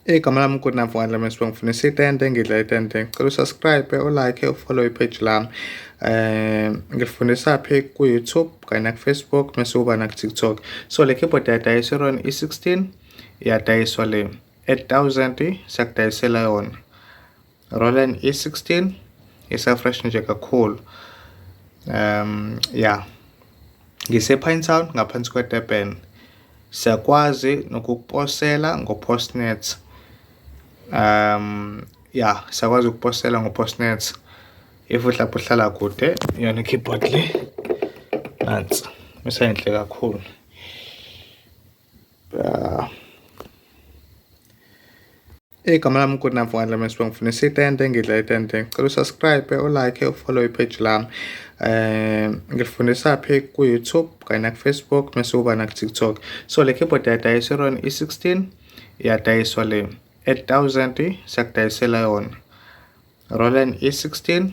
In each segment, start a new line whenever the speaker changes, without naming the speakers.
Igama lami uGoodnamfo Dlamini, ngifundisa itende, ngidla itende. Ngicela usubscribe, ulike, ufollow ipage lami. Ngifundisa phi ku-YouTube kanye naku-Facebook mese kuba naku-TikTok. So le keyboard iyadayiswa i-Roland E16, iyadayiswa le 8000, siyakudayisela yona. Roland E16 isa-fresh nje kakhulu. Yeah. Ngise-Pinetown ngaphansi kwe-Durban. Siyakwazi nokukuposela ngo-Postnet. Yeah, siyakwazi ukuposela ngo-Postnet. If mhlawumbe uhlala kude, iyona i-keyboard le. Nansi. Isayinhle kakhulu. Igama lami uGoodnamfo Dlamini, ngifundisa itende, ngidla itende. Ngicela usubscribe, ulike, ufollow ipage lami. Ngifundisa phi ku-YouTube kanye naku-Facebook mese kuba naku-TikTok. So le keyboard iyadayiswa i-Roland E16, iyadayiswa le 8000, siyakudayisela yona. Roland E16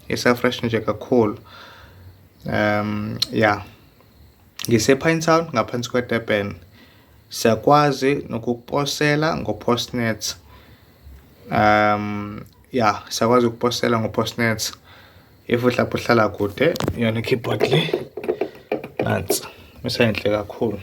isa-fresh nje kakhulu. Yeah. Ngise-Pinetown ngaphansi kwe-Durban. Siyakwazi nokukuposela ngo-Postnet. Yeah, siyakwazi ukuposela ngo-Postnet. If mhlawumbe uhlala kude, iyona i-keyboard le. Nansi. Isayinhle kakhulu.